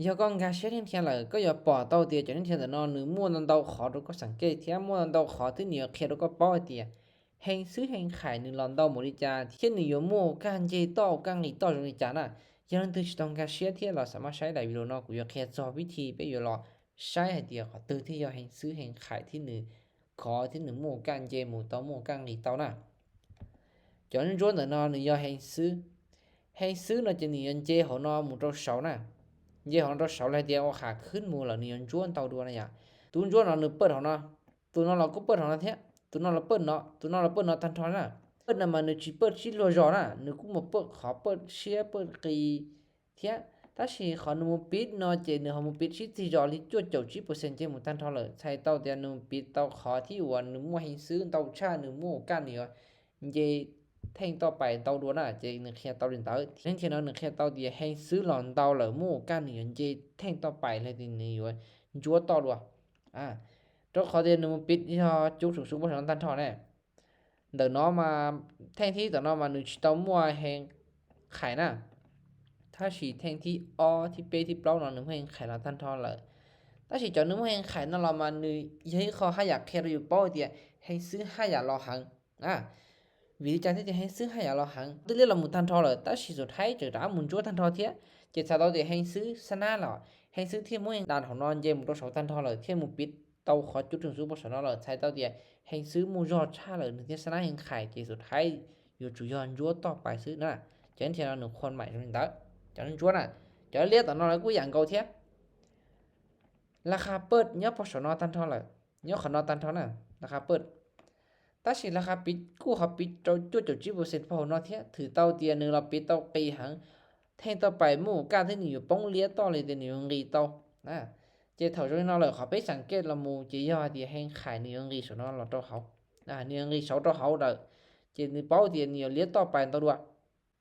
Yog koj nkag siab thia lawm, koj yuav pom tau tias cov thia ntawm no nws muaj ntau ntau qhov rau koj xam kej thiab muaj ntau ntau qhov thiab nws yuav qhia rau koj paub hais tias hee xwb hee qhais nws los ntau npaum li cas thiab nws yuav muaj kaj nce toj kaj nqis toj zoo li cas na. Yog leej twg tsis tau nkag siab thiab los xav maj saib daim video no kuv yuav qhia txog vib thi peb yuav los saib hais tias qhov twg thiaj yog hee xwb hee qhais thiab nws khov thiab nws muaj kaj nce mus tau muaj kaj nqis tau na. Cov ntsuab ntawm no nws yog hee xwb. Hee xwb no ces nws yuav nce hauv no mus rau saud na. Nce hauv no rau saud los hais tias ua qhov khwb mus lawm nws yuav ntsuab ntau dua na yom. Tus ntsuab no nws pawj hauv no, tus no los kuj pawj hauv no thiab, tus no los pawj no, tus no los pawj no tag nrho na. Pawj no mas nws tsis pawj sib luag zos na, nws kuj mus pawj qhov pawj siab pawj qis thiab. Tab sis qhov nws mus piv no ces nws ho mus piv sib txig zos li cuaj caum tsib percent nce mus tag nrho lawm, txhais tau tias nws mus piv tau qhov thiab uas nws muaj hee xwb ntau tshaj nws muaj ua kaj nws yuav nce theej toj pais ntau dua na, ces nws qhia tau li ntawd. Leej thia no nws qhia tau tias hee xwb los ntau lawm muaj ua kaj nws yuav nce theej toj pais los tias nws yuav ntsuab toj dua. Rau qhov tias nws mus piv yog cuv tsoom su poj saum no tag nrho ne. Ntawm no mas theej thib tom no mas nws tsis tau muaj hee qhais na, tab sis theej thib ob thib peb thib plaub no nws muaj hee qhais los tag nrho lawm. Tab sis cov nws muaj hee qhais no los mas nws yog ib qho haj yam qhia rau yus paub tias hee xwb haj yam los heev. Vim li cas thiaj tias hee xwb haj yam los heev? Twb liab los mus tag nrho lawm tab sis xus thaib tseem rov qab mus ntsuab tag nrho thiab, ces txhais tau tias hee xwb xab nab los, hee xwb thiaj muab hee das hauv no nce mus rau saud tag nrho lawm thiaj mus piv tau qhov cuv tsoom su poj saum no lawm, txhais tau tias hee xwb muaj zog tshaj lawm nws thiaj xab nab hee qhais, ces xus thaib yuav tsum yog ntsuab toj pais xwb na. Cov thia no nws khuam maim zoo li ntawd. Cov ntsuab na, cov liab tom no lawv kuj yam nkaus thiab. Laj qha pawj nyob pog saum no tag nrho lawm, nyob qhov no tag nrho na, laj qha pawj. Tab sis laj qha piv kuj ho piv rau cuaj caum tsib percent pog hauv no thiab, thwm tau tias nws los piv tau qis heev, theej toj pais muaj ua kaj thiab nws yuav poob liab toj li tias nws yuav nqis tau. Ces thaum zoo li no lawm qhov peb xam kej los mus ces yog hais tias hee qhais nws yuav nqis saum no los rau hauv, nws yuav nqis saud rau hauv lawm, ces nws paub tias nws yuav liab toj pais ntau dua.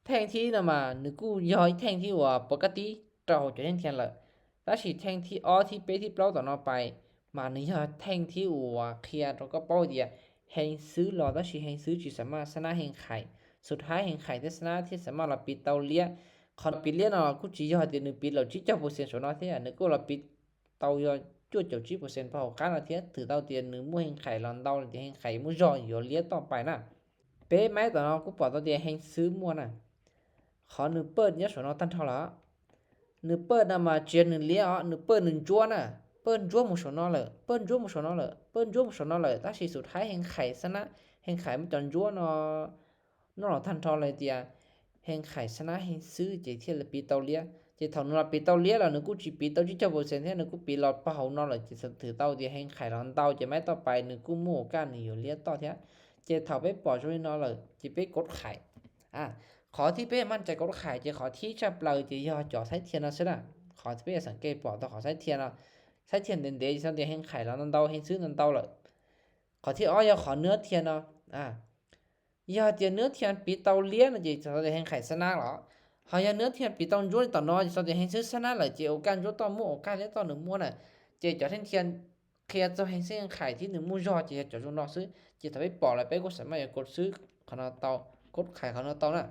Theej thib no mas nws kuj yog ib theej thib uas pov kab tib rau hauv cov theej thia lawm, tab sis theej thib ob thib peb thib plaub tom no pais mas nws yog theej thib uas qhia rau koj paub tias hee xwb los tab sis hee xwb tsis xam maj xab nab hee qhais, xus thaib hee qhais thiab xab nab thiaj xam maj los piv tau liab. Qhov piv liab no kuj tsis yog tias nws piv lawm tsib caug percent saum no thiab, nws kuj los piv tau yog cuaj caum tsib percent pog hauv qab no thiab, thwm tau tias nws muaj hee qhais los ntau los tias hee qhais muaj zog yuav liab toj pais na. Peb maib tom no kuj pom tau tias hee xwb muaj na. Qhov nws pawj nyob saum no tag nrho lawm, nws pawj no mas tsis yog nws liab os, nws pawj nws ntsuab na, pawj ntsuab mus saum no lawm, pawj ntsuab mus saum no lawm, pawj ntsuab mus saum no lawm, tab sis xus thaib hee qhais xab nab, hee qhais muab cov ntsuab no noj los tag nrho lawm tias hee qhais xab nab hee xwb ces thiaj li piv tau liab. Ces thaum nws los piv tau liab los nws kuj tsis piv tau tsib caug percent thiab, nws kuj piv los pog hauv no lawm ces thwm tau tias hee qhais los ntau ces maib toj pais nws kuj muaj ua kaj nws yuav liab toj thiab. Ces thaum peb pom zoo li no lawm ces peb kov qhais. Qhov thib peb maj cai kov qhais ces qhov thib tshaj plaws ces yog cov xaib thia no xwb na. Qhov peb xam kej pom tau qhov xaib thia no, xaib thia ntev ntev ces txhais tias hee qhais los ntau ntau hee xwb ntau ntau lawm. Qhov thib ob yog qhov nws thia no, yog tias nws thia piv tau liab no ces txhais tias hee qhais xab nab los, ho yog nws thia piv tau ntsuab li tom no ces txhais tias hee xwb xab nab lawm ces ua kaj ntsuab toj muaj ua kaj liab toj nws muaj na. Ces cov theej thia qhia txog hee xwb hee qhais thiab nws muaj zog ces yog cov zoo no xwb, ces thaum peb pom lawm peb kuj xam maj yuav kov xwb qhov no tau, kov qhais qhov no tau na.